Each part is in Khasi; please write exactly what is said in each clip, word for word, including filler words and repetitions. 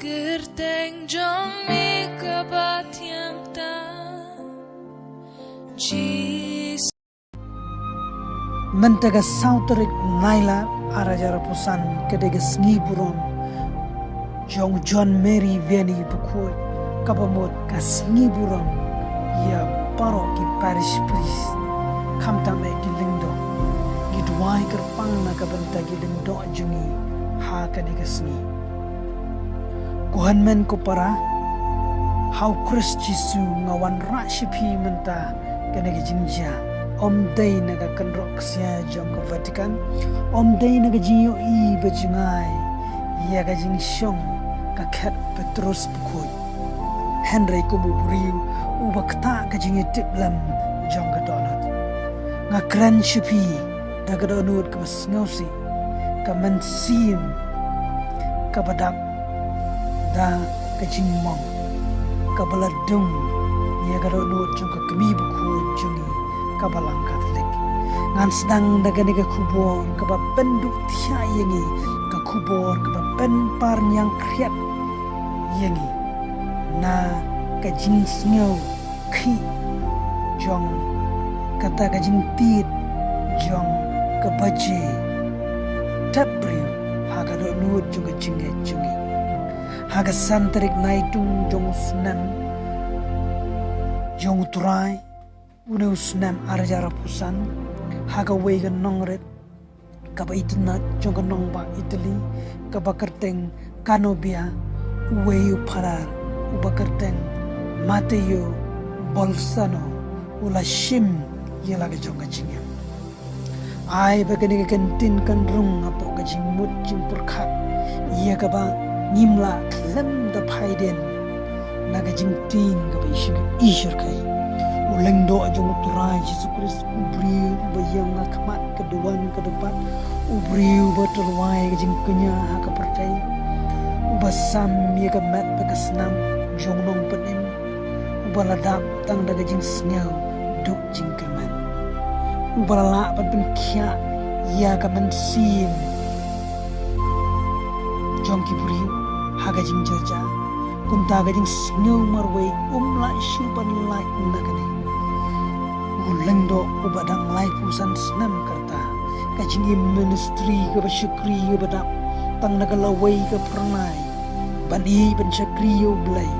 Kyrteng jong me kaba thiang tam, Jisu. Mynta ka saw tarik Nailar ar hajar arphew san ka dei ka sngi burom jong John Mary Vianney bakhuid, kaba mut ka sngi burom ïa baroh ki parish priest, khamtam eh ki lyngdoh. Ngi duwai kyrpang na ka bynta ki lyngdoh jong ngi ha kane ka sngi. Ko hynmen ko para, ha u Khrist Jisu nga wanrah sha phi mynta kane ka jingjia. Ym dei na ka kynroh ksiar jong ka Vatican, ym dei na ka jingïohi ba jngai ïa ka jingshong ka khet Petrus bakhuid, hynrei kum u briew uba ktah ka jingïatiplem jong ka dohnud. Nga kren sha phi da ka dohnud kaba sngewsih, ka mynsiem kaba dap da ka jingmong, kaba la dung ïa ka dohnud jong ka kmie bakhuid jong ngi, ka Balang Katholik. Ngan sdang da kane ka khubor kaba pynduh thiah ïa ngi, ka khubor kaba pynpar ñiang khriat ïa ngi na ka jingsngew khih jong kata ka jingtied jong ka baje thep briew ha ka dohnud jong ka jingngeit jong ngi. Ha ka san tarik Naitung jong u snem jong u Trai, une u snem ar hajar arphew san, ha kawei ka nongrit kaba itynnad jong ka nongbah Italy kaba kyrteng Cannobia, uwei u phadar uba kyrteng Matteo Bolzano u la shim ïa la ka jong ka jingim. Ai ba kane ka kyntien kan rung hapoh ka jingmut jingpyrkhat ïa kaba ngim lah khlem da phaidien na ka jingtieng kaba i shyrkhei. U lyngdoh jong u Trai Jisu Khrist, u briew uba ïeng ha khmat ka duwan ka dewbat, u briew uba tyrwa ïa ka jingkñia ha ka pyrthei, uba sam ïa ka met bad ka snam jong u nongpynim, uba la dap tang da ka jingsngew duh jingkyrmen, uba la lah ban pynkhiah ïa ka mynsiem jong ki briew ha ka jingjyrja. Kumta ka jingsngew marwei um lah shuh ban lait na kane. U lyngdoh uba dang laiphew san snem ka rta, ka jingim ministry kaba shakri kaba dap tang na ka lawei ka phyrnai ban ïeit ban shakri ïa U Blei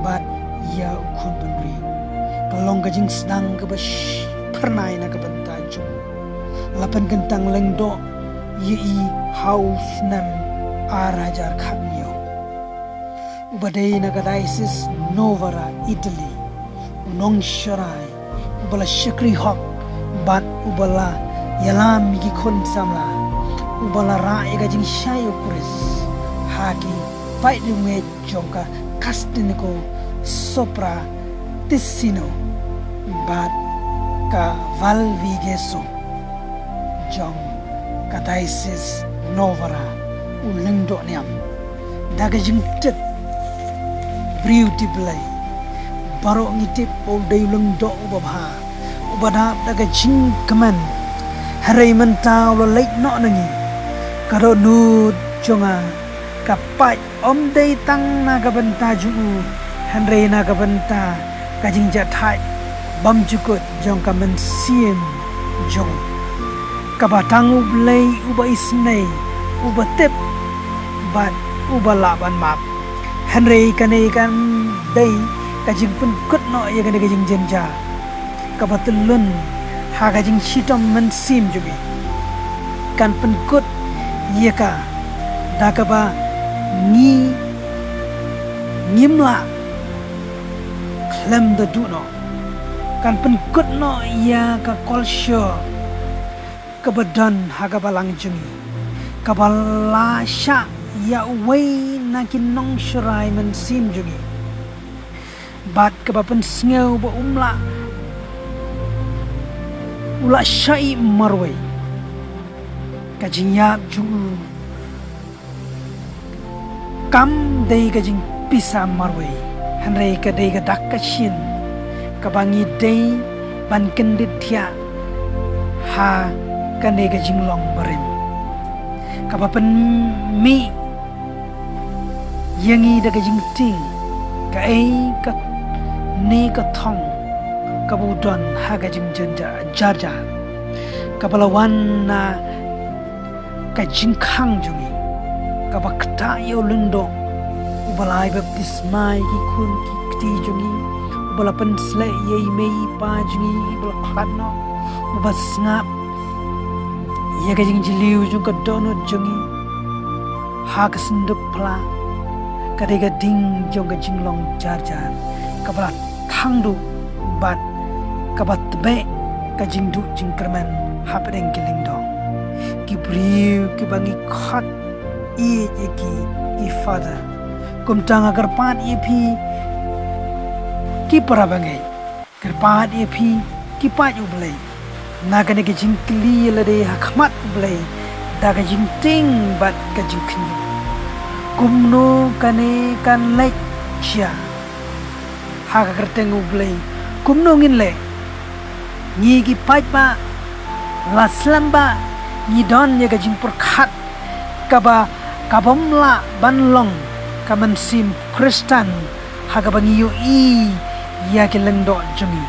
bad ïa u khun bynriew, ka long ka jingsdang kaba sh-, phyrnai na ka bynta jong u. La pynkyntang lyngdoh ïa i ha u snem ar hajar khatñiew. Uba dei na ka diocese Novara, Italy, u nongsharai uba la shakri hok bad uba la ïalam ïa ki khun samla, uba la rah ïa ka jingshai U Khrist ha ki paidbah jong ka Castagneto sopra Ticino bad ka Valviggeso jong ka diocese Novara, u lyngdoh niam. Da ka jingtip briew tip Blei, baroh ngi tip ba u dei u lyngdoh uba bha, uba dap da ka jingkmen. Hynrei mynta u la leit noh na ngi. Ka dohnud jong nga ka pait ym dei tang na ka bynta jong u, hynrei na ka bynta ka jingjahthait bymjukut jong ka mynsiem jong u, kaba tang U Blei uba isynei, uba tip bad uba lah ban map. Hynrei kane kam dei ka jingpynkut noh ïa kane ka jingjynjar kaba tyllun ha ka jingshitom mynsiem jong ngi. Kan pynkut ïa ka da kaba ngi ngim lah khlem da duh noh. Kan pynkut noh ïa ka kolshor kaba don ha ka balang jong ngi, kaba la shah ïa uwei na ki nongsharai mynsiem jong ngi, bad kaba pynsngew ba um lah, u lah shah ïa marwei. Ka jingïap jong u kam dei ka jingpisa marwei, hynrei ka dei ka dak ka shin kaba ngi dei ban kyndit thiah ha kane ka jinglong barim, kaba pynmih ïa ngi da ka jingtieng, kaei kane ka thong kaba u don ha ka jingjynjar, jarjar, kaba la wan na ka jingkhang jong ngi, kaba ktah ïa u lyngdoh uba la ai baptisma ïa ki khun ki kti jong ngi, uba la pynsleh ïa i mei i pa jong ngi, uba la khlad noh, uba sngap ïa ka jingjylliew jong ka dohnud jong ngi ha ka synduk phla. Ka dei ka ding jong ka jinglong jarjar kaba la thang duh bad kaba tbeh ka jingduh jingkyrmen hapdeng ki lyngdoh. Ki briew kiba ngi khot ïeit ïa ki, i Father. Kumta nga kyrpad ïa phi ki para bangeit, kyrpad ïa phi ki paid U Blei, na kane ka jingkylli ïa lade ha khmat U Blei da ka jingtieng bad ka jingkhynñiuh. Kumno kane kan leit sha ha ka kyrteng U Blei? Kumno ngin leh? Ngi ki paidbah la slem ba ngi don ïa ka jingpyrkhat kaba, kabym lah ban long ka mynsiem Khristan ha kaba ngi ïohi ïa ki lyngdoh jong ngi.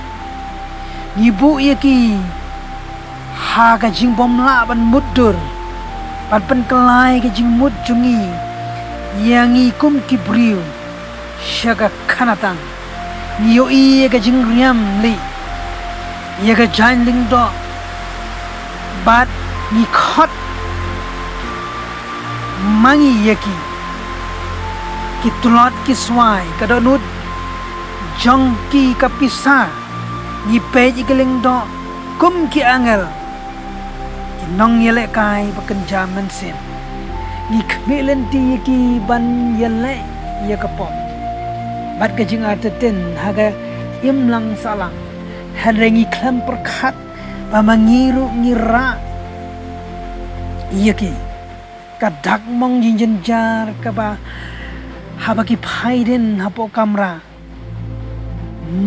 Ngi buh ïa ki ha ka jingbymlah ban mutdur, ban pynkylla ïa ka jingmut jong ngi ïa ngi kum ki briew sha ka khanatang. Ngi ïohi ïa ka jingriam lieh ïa ka jaiñ lyngdoh bad ngi khot ma ngi ïa ki, ki tlot ki swai, ka dohnud jong ki ka pisa. Ngi peit ïa ki lyngdoh kum ki angel, ki nongïalehkai ba kynja mynsiem. Ngi khmih lynti ïa ki ban ïaleh ïa ka pop bad ka jingartatien ha ka imlang sahlang. Hynrei ngi khlem pyrkhat ba ma ngi ruh ngi rah ïa ki. Ka dak mong jingjynjar kaba haba ki phai dien hapoh kamra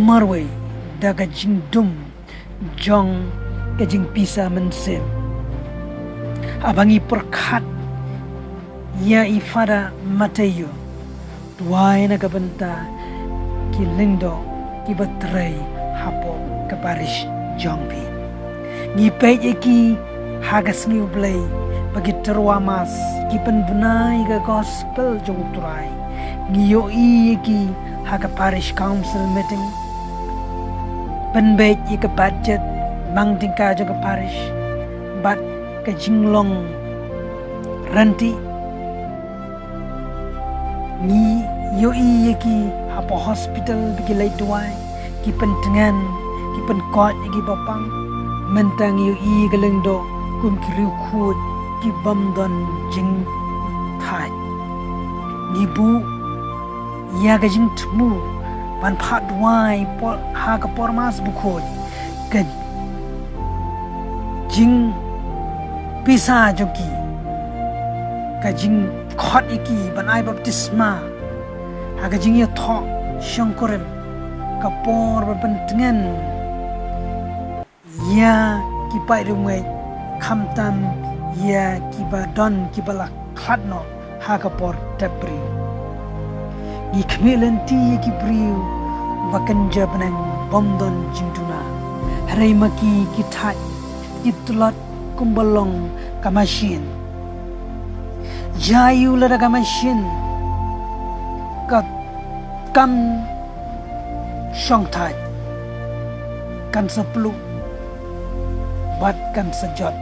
marwei da ka jingdum jong ka jingpisa mynsiem. Haba ngi pyrkhat ïa i Father Mateo, duwai na ka bynta ki lyngdoh kiba trei hapoh ka parish jong phi. Ngi peit ïa ki ha ka sngi U Blei ba ki tyrwa mass, ki pynbna ïa ka gospel jong U Trai. Ngi ïohi ïa ki ha ka parish council meeting, pynbeit ïa ka budget, mang tyngka jong ka parish bad ka jinglong rynti. Ngi ïohi ïa ki hapoh hospital ba ki leit duwai, ki pyntngen, ki pynkoit ïa ki bapang. Mynta ngi ïohi ïa ka lyngdoh kum ki riewkhuid ki bym don jingthait. Ngi buh ïa ka jingthmu ban phah duwai por, ha ka por mass bakhuid, ka jingpisa jong ki, ka jingkhot ïa ki ban ai baptisma ha ka jingïathoh shongkurim, ka por ban pyntngen ïa ki paid riewngeit, khamtam ïa kiba don kiba la khlad noh ha ka por tep briew. Ngi khmih lynti ïa ki briew ba kynja bneng bym don jingduna, hynrei ma ki ki thait, ki tlot kumba long ka mashin. Jia aiu lada ka mashin ka kam shong thait, kan sa pluh bad kan sa jot.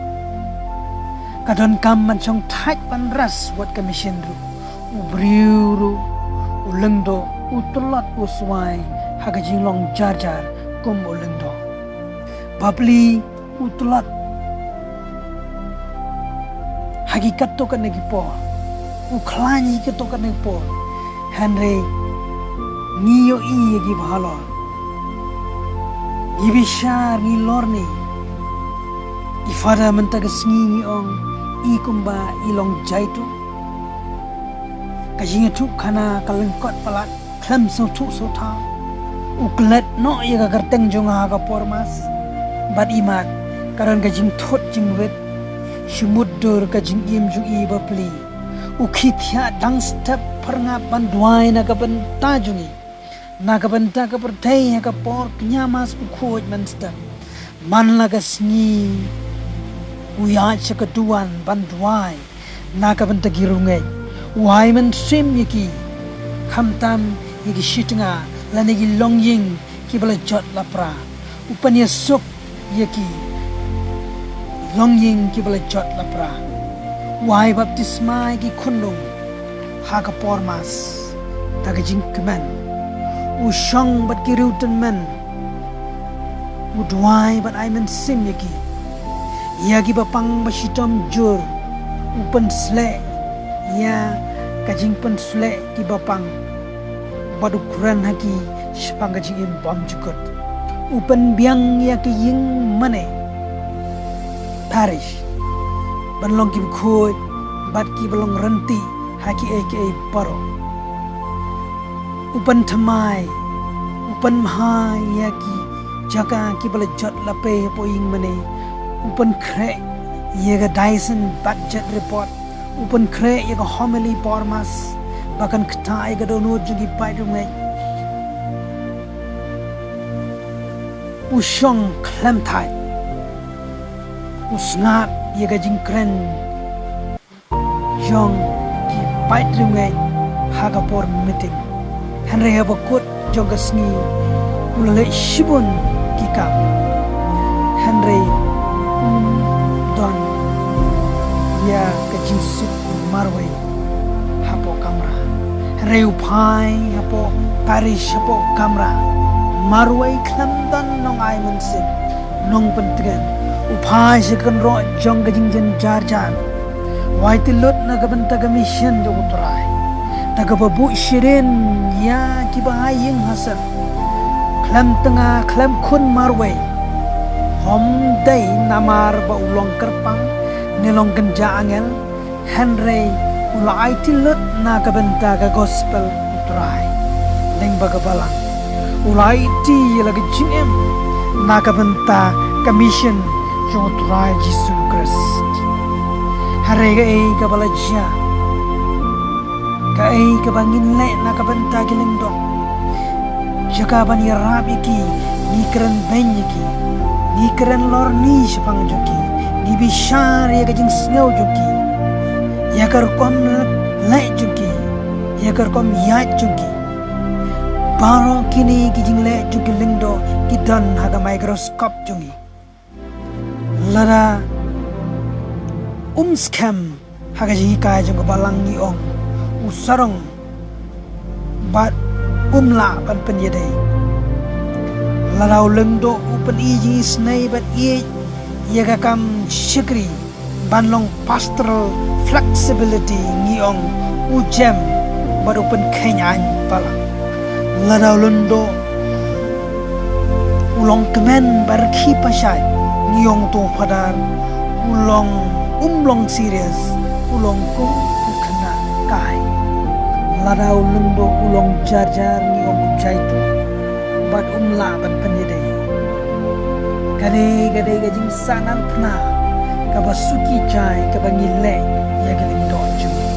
Ka donkam ban shong thait ban ras wat ka mashin ruh. U briew ruh, u lyngdoh, u tlot u swai ha ka jinglong jar jar kum u lyngdoh. Bapli, u tlot ha ki katto katne ki por, u khlaiñ ha ki katto katne ki por. Hynrei ngi ïohi ïa ki ba halor, ngi bishar, ngi lorni. I Father mynta ka sngi ngi ong, i kumba i long jaitu. Ka jingïathuhkhana ka lyngkot palat, khlem sngewthuh sngewthaw. U klet noh ïa ka kyrteng jong nga ha ka por mass. Bad imat, ka don ka jingthut jingwit. Shu mutdur ka jingim jong i bapli. U khie thiah dang step pyrngap ban duwai na ka bynta jong ngi, na ka bynta ka pyrthei ha ka por kñia Mass bakhuid mynstep. Man la ka sngi u ïaid sha ka duwan ban duwai na ka bynta ki riewngeit. U ai mynsiem ïa ki, khamtam ïa ki shitnga lane ki longïing kiba la jot la pra. U pynïasuk ïa ki longïing kiba la jot la pra. U ai baptisma ïa ki khunlung ha ka por Mass da ka jingkmen. U shong bad ki riewtymmen, u duwai bad ai mynsiem ïa ki. Ïa kiba pang ba shitom jur u pynsleh ïa ka jingpynsleh kiba pang, bad u kren ha ki shaphang ka jingim bymjukut. U pynbiang ïa ka ïing mane parish ban long kiba khuid bad kiba long ryntih ha kiei kiei baroh. U pynthymmai, u pynbha ïa ki jaka kiba la jot la pei hapoh ïing mane. U pynkhreh ïa ka diocesan budget report. U pynkhreh ïa ka homily por Mass ba kan ktah ïa ka dohnud jong ki paid riewngeit. U shong khlem thait, u sngap ïa ka jingkren jong ki paid riewngeit ha ka por meeting. Hynrei haba kut jong ka sngi u la leh shibun ki kam. Hynrei um don ïa ka jingsuk marwei hapoh kamra. Hynrei u phai hapoh parish, hapoh kamra marwei, khlem don nongai mynsiem, nongpyntngen. U phai sha kynroh jong ka jingjynjar jan. U aiti lut na ka bynta ka mission jong U Trai da kaba buh shirin ïa kiba ha ïing ha sem, khlem tnga khlem khun marwei. Ym dei namar ba u long kyrpang ne long kynja angel, hynrei u la aiti lut na ka bynta ka gospel U Trai lyngba ka balang. U la aiti ïa la ka jingim na ka bynta ka mission jong U Trai Jisu Khrist. Hynrei kaei kaba la jia, kaei kaba ngin leh na ka bynta ki lyngdoh? Jaka ban ïarap ïa ki, ngi kren beiñ ïa ki, ngi kren lorni shaphang jong ki, ngi bishar ïa ka jingsngew jong ki, ïa ka rukom leh jong ki, ïa ka rukom ïaid jong ki. Baroh kine ki jingleh jong ki lyngdoh ki don ha ka microscope jong ngi. Lada um skhem ha ka jinghikai jong ka balang, ngi ong u sarong bad um lah ban pynïadei. Lada u lyngdoh u pyni jingisynei bad ïeit ïa ka kam shakri ban long pastoral flexibility, ngi ong u jem bad u pynkheiñ aiñ palat. Lada u lyngdoh u long kmen bad rkhie pashai, ngi ong uto u phadar u long, um long serious, u long kum u khynnah kai. Lada u lyngdoh u long jar jar, ngi ong u jaitu bad um lah ban pynïadei. Ka dei, ka dei ka jingsahnarphna kaba suki jai kaba ngi leh ïa ki lyngdoh jong ngi.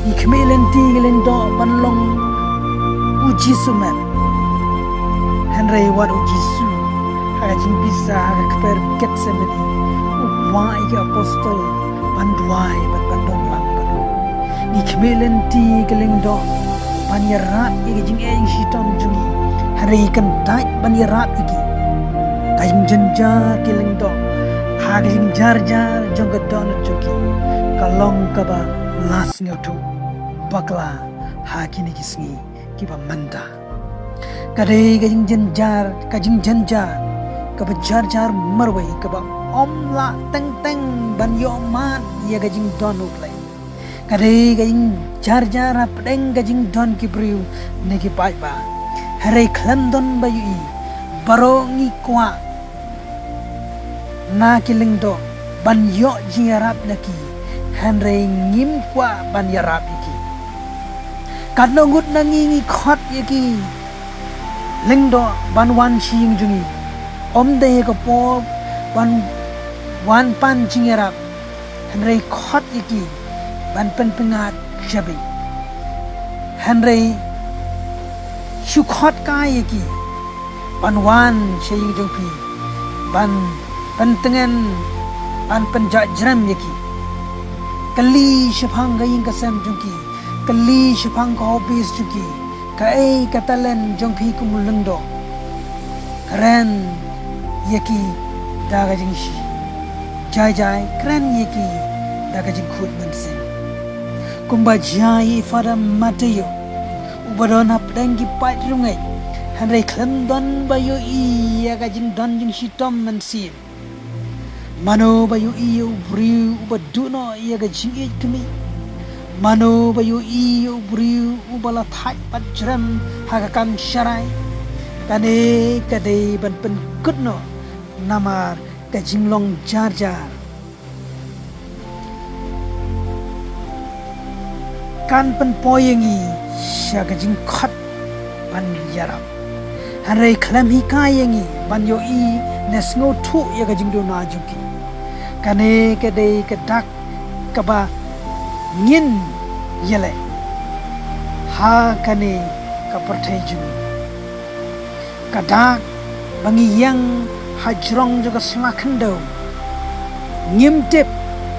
Ngi khmih lynti ki lyngdoh ban long u Jisu met. Hynrei wat u Jisu ha ka jingbishar ha ka kper Gethsemane, u kwah ïa ki apostol ban duwai bad ban don lang bad u. Ngi khmih lynti ki lyngdoh ban ïarap ïa ki jingeh jingshitom jong ngi, hynrei ngi kyntait ban ïarap ïa ki. Ka jingjynjar ki lyngdoh ha ka jingjar jar jong ka dohnud jong ki ka long kaba la sngewthuh bakla ha kine ki sngi kiba mynta. Ka dei ka jingjynjar, ka jingjynjar kaba jar jar marwei, kaba ym lah teng teng ban ïoh mad ïa ka jingdon U Blei. Ka dei ka jingjar jar hapdeng ka jingdon ki briew ne ki paidbah. Hynrei khlem don ba ïohi, baroh ngi kwah na ki lyngdoh ban ïoh jingïarap na ki, hynrei ngim kwah ban ïarap ïa ki. Katno ngut na ngi ngi khot ïa ki lyngdoh ban wan sha ïing jong ngi, ym dei ha ka por ban wan pan jingïarap, hynrei khot ïa ki ban pynpyngngad jabieng. Hynrei shu khot kai ïa ki ban wan sha ïing jong phi, ban pyntngen, ban pynjahjrem ïa ki. Kylli shaphang ka ïing ka sem jong ki, kylli shaphang ka hobbies jong ki, kaei ka talent jong phi kum u lyngdoh. Kren ïa ki da ka jingshi jai jai, kren ïa ki da ka jingkhuid mynsiem. Kumba jia ïa i Father Mateo, uba don hapdeng ki paid riewngeit, hynrei khlem don ba ïohi ïa ka jingdon jingshitom mynsiem. Mano ba ïohi ïa u briew uba duh noh ïa ka jingïeit kmie? Mano ba ïohi ïa u briew uba la thait bad jrem ha ka kam sharai? Kane ka dei ban pynkut noh, namar ka jinglong jar jar kan pynpoi ïa ngi sha ka jingkhot ban ïarap. Hynrei khlem hikai ïa ngi ban ïohi ne sngewthuh ïa ka jingduna jong ki. Kane ka dei ka dak kaba ngin ïaleh ha kane ka pyrthei jong ngi. Ka dak ba ngi ïeng ha jrong jong ka sla khyndew. Ngim tip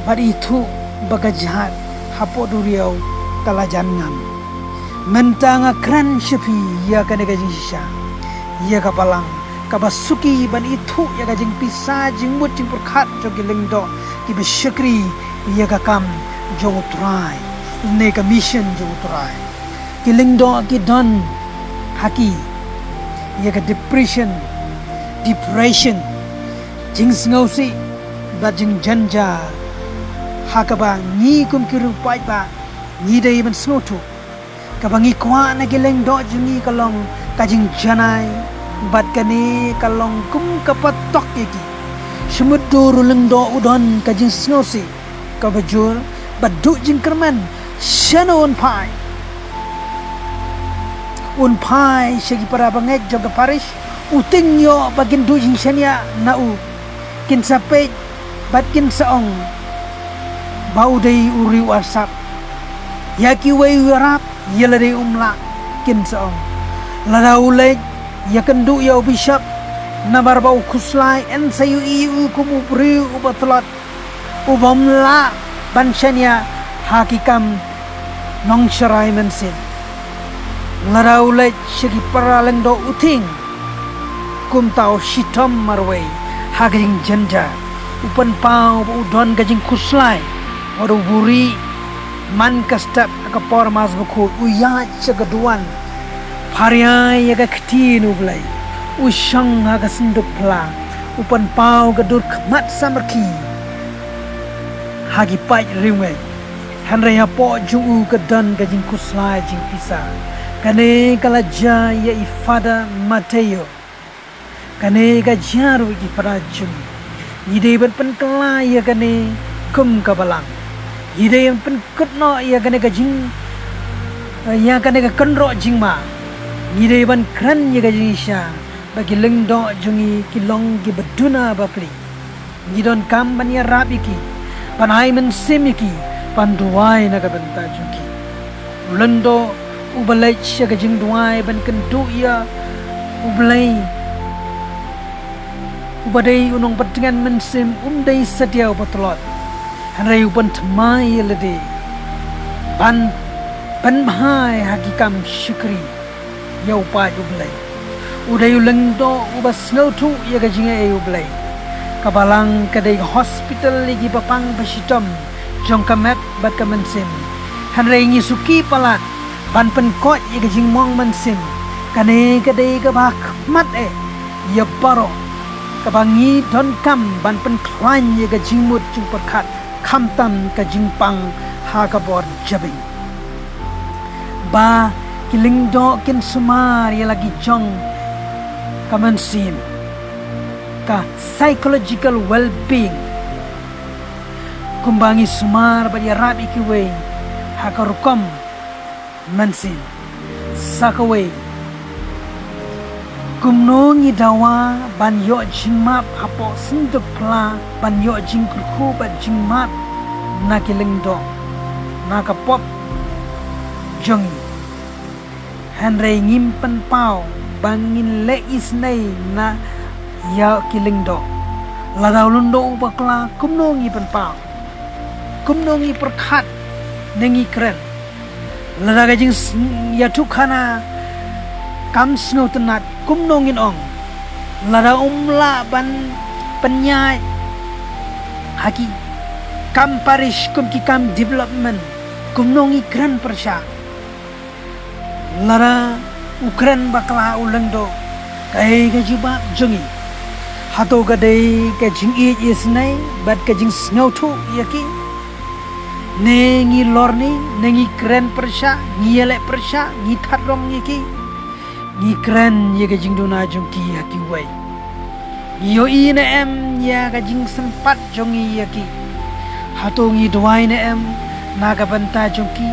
bad ithuh ba ka jhat hapoh duriaw ka la jan ngam. Mynta nga kren sha phi ïa kane ka jingshisha, ïa ka balang kaba suki ban ithuh ïa ka jingpisa jingmut jingpyrkhat jong ki lyngdoh kiba shakri ïa ka kam jong U Trai ne ka mission jong U Trai. Ki lyngdoh ki don ha ki ïa ka depression, depression, jingsngewsih bad jingjynjar, ha kaba ngi kum ki riewpaidbah ngi dei ban sngewthuh. Kaba ngi kwah na ki lyngdoh jong ngi ka long ka jingjanai, bad kane ka long kum ka patok ïa ki. Shu mutdur u lyngdoh u don ka jingsngewsih kaba jur bad duh jingkyrmen. Shano un phai? Un phai sha ki para bangeit jong ka parish, u tieng ïoh ba kin duh jingshaniah na u. Kin sa peit bad kin sa ong ba u dei u riew arsap. Ïa kiwei u ïarap, ïa lade um lah, kin sa ong. Lada u leit ïakynduh ïa u bishop, namar ba u khuslai, yn sa ïohi ïa u kum u briew uba tlot, u bym lah ban shaniah ha ki kam nongsharai mynsiem. Lada u leit sha ki para lyngdoh u tieng, kumta u shitom marwei ha ka jingjynjar. U pynpaw ba u don ka jingkhuslai, wat u buhrieh man ka step ha ka por Mass Bakhuid, u ïaid sha ka duwan, pharia ïa ka ktien U Blei, u shong ha ka synduk phla, u pynpaw ka dur khmat samrkhie ha ki paid riewngeit. Hynrei hapoh jong u ka don ka jingkhuslai jingpisa. Kane ka la jia ïa i Father Mateo. Kane ka jia ruh ïa ki para jong ngi. Ngi dei ban pynkylla ïa kane kum ka balang. Ngi dei ban pynkut noh ïa kane ka jing, ïa kane ka kynroh jingma. Ngi dei ban kren ïa ka jingshisha ba ki lyngdoh jong ngi ki long kiba duna bapli. Ngi donkam ban ïarap ïa ki, ban ai mynsiem ïa ki, ban duwai na ka bynta jong ki. U lyngdoh uba leit sha ka jingduwai ban kynduh ïa U Blei, uba dei u nongpyntngen mynsiem, um dei satia uba tlot. Hynrei u pynthymmai ïa lade ban pynbha ha ki kam shakri ïa u paid U Blei. U dei u lyngdoh uba sngewthuh ïa ka jingai U Blei. Ka balang ka dei ka hospital ïa kiba pang ba shitom jong ka met bad ka mynsiem. Hynrei ngi suki palat ban pynkoit ïa ka jingmong mynsiem. Kane ka dei kaba khmat eh ïa baroh, kaba ngi donkam ban pynkhlaiñ ïa ka jingmut jingpyrkhat, khamtam ka jingpang ha ka bor jabieng. Ba ki lyngdoh kin sumar ïa la ki jong ka mynsiem, ka psychological well-being, kumba ngi sumar bad ïarap ïa kiwei ha ka rukom mynsiem. Sa kawei, kumno ngi dawa ban ïoh jingmap hapoh synduk phla, ban ïoh jingkyrkhu bad jingmap na ki lyngdoh, na ka pop jong ngi. Hynrei ngim pynpaw ba ngin leh isynei na ïa ki lyngdoh. Lada u lyngdoh u bakla, kumno ngi pynpaw? Kumno ngi pyrkhat ne ngi kren? Lada ka jingïathuhkhana kam sngewtynnat, kumno ngin ong? Lada um lah ban pynïaid ha ki kam parish kum ki kam development, kumno ngi kren pyrshah? Lada u kren bakla u lyngdoh, kaei ka jubab jong ngi? Hato ka dei ka jingïeit isynei bad ka jingsngewthuh ïa ki? Ne ngi lorni, ne ngi kren pyrshah, ngi ïaleh pyrshah, ngi thad rong ïa ki? Ngi kren ïa ka jingduna jong ki ha kiwei? Ngi ïohi ne em ïa ka jingsympat jong ngi ïa ki? Hato ngi duwai ne em na ka bynta jong ki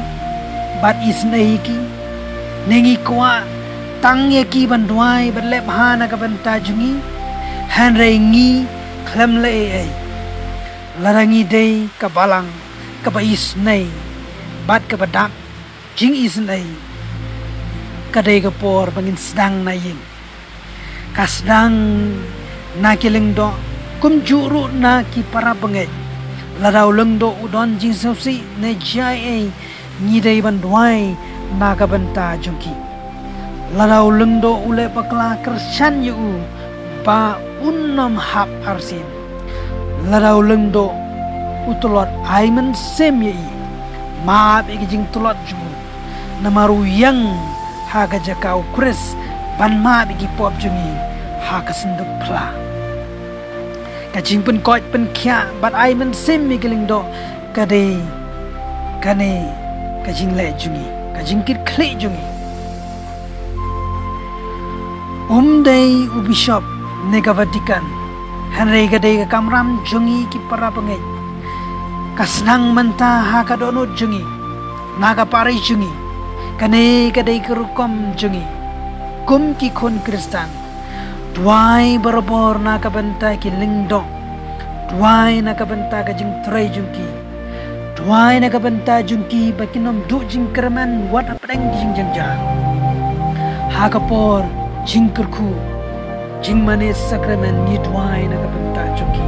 bad isynei ïa ki? Ne ngi kwah tang ïa ki ban duwai bad leh bha na ka bynta jong ngi, hynrei ngi khlem leh ei ei? Lada ngi dei ka balang kaba isynei bad kaba dap jingisynei, ka dei ka por ba ngin sdang na ïing. Ka sdang na ki lyngdoh, kumjuh ruh na ki para bangeit. Lada u lyngdoh u don jingsngewsih ne jia ei ei, ngi dei ban duwai na ka bynta jong ki. Lada u lyngdoh u leh bakla, kyrshan ïa u ba un ym hap arsien. Lada u lyngdoh u tlot, ai mynsiem ïa i. Map ïa ki jingtlot jong u, namar u ïeng ha ka jaka u Khrist ban map ïa ki pop jong ngi ha ka synduk phla. Ka jingpynkoit pynkhiah bad ai mynsiem ïa ki lyngdoh ka dei kane ka jingleh jong ngi, ka jingkitkhlieh jong ngi. Um dei u bishop ne ka Vatican, hynrei ka dei ka kamram jong ngi ki para bangeit. Ka sdang mynta ha ka dohnud jong ngi, na ka parish jong ngi. Kane ka dei ka rukom jong ngi kum ki khun Khristan. Duwai barabor na ka bynta ki lyngdoh. Duwai na ka bynta ka jingtrei jong ki. Duwai na ka bynta jong ki ba kin ym duh jingkyrmen wat hapdeng ki jingjynjar. Ha ka por jingkyrkhu, jingmane sakramen, ngi duwai na ka bynta jong ki.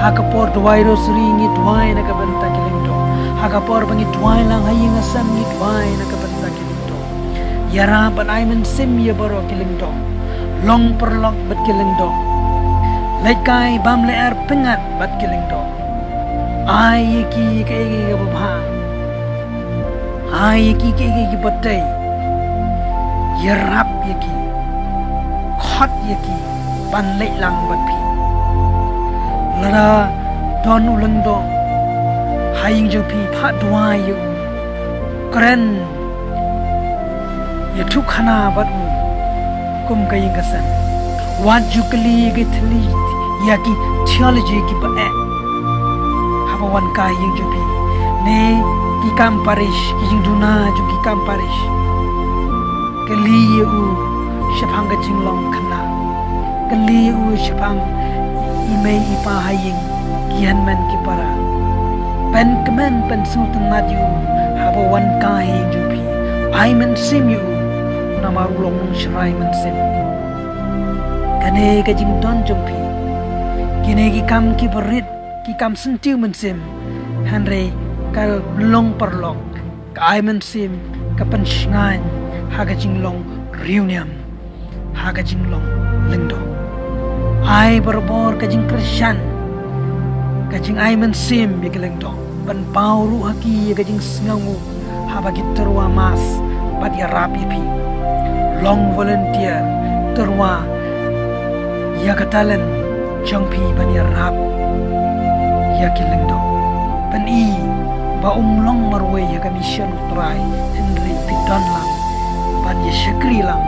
Ha ka por duwai rosary, ngi duwai na ka bynta ki lyngdoh. Ha ka por ba ngi duwai lang ha ïing ha sem, ngi duwai na ka bynta ki lyngdoh. Ïarap bad ai mynsiem ïa baroh ki lyngdoh. Long paralok bad ki lyngdoh. Leit kai bam lyer pyngngad bad ki lyngdoh. Ai ïa ki kaei kaei kaba bha. Ai ïa ki kaei kaei kiba dei. Ïarap ïa ki. Khot ïa ki ban leit lang bad phi. Lada don u lyngdoh ha ïing jong phi, phah duwai ïa u. Kren ïathuhkhana bad u kum ka ïing ka sem. Wat ju kylli ïa ki thli-, ïa ki theology kiba eh haba wan kai ïing jong phi, ne ki kam parish, ki jingduna jong ki kam parish. Kylli ïa u shaphang ka jinglong khynnah. Kylli ïa u shaphang i mei i pa ha ïing, ki hynmen ki para. Pynkmen pynsngewtynnat ïa u haba wan kai ha ïing jong phi. Ai mynsiem ïa u, namar u long nongshrai mynsiem. Kane ka jingdon jong phi, kine ki kam kiba rit, ki kam syntiew mynsiem, hynrei ka long paralok, ka ai mynsiem, ka pynshngaiñ ha ka jinglong riewniam, ha ka jinglong lyngdoh. Ai barabor ka jingkyrshan, ka jingai mynsiem ïa ki lyngdoh. Pynpaw ruh ha ki ïa ka jingsngewnguh haba ki tyrwa mass bad ïarap ïa phi. Long volunteer, tyrwa ïa ka talent jong phi ban ïarap ïa ki lyngdoh. Pyni ba um long marwei ha ka mission u Trai, hynrei phi don lang ban ïa shakri lang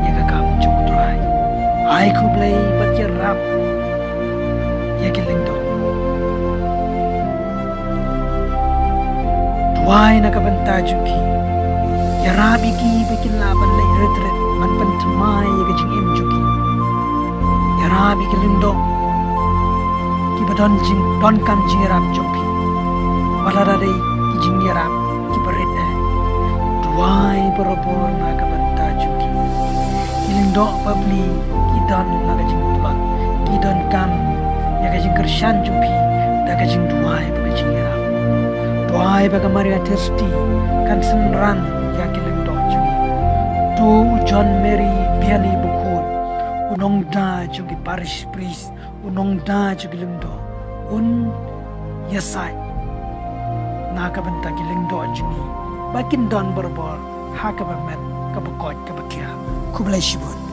ïa ka kam jong u Trai. Ai khublei bad ïarap ïa ki lyngdoh. Duwai na ka bynta jong ki. Ïarap ïa ki ba kin lah ban leit rit rit ban pynthymmai ïa ka jingim jong ki. Ïarap ïa ki lyngdoh kiba don jing, donkam jingïarap jong phi. Wat lada dei ki jingïarap kiba rit eh. Duwai barabor na ka bynta jong Doh bapli ki don la ka jingtlot, ki donkam ïa ka jingkyrshan jong phi da ka jingduwai bad ka jingïarap. Duwai ba ka Maria Theisotti kan synran ïa ki lyngdoh jong ngi. To u John Mary Vianney Bakhuid, u nongda jong ki parish priest, u nongda jong ki lyngdoh, un ïasaid na ka bynta ki lyngdoh jong ngi ba kin don barabor ha kaba met, kaba koit, kaba khiah. Khublei shibun.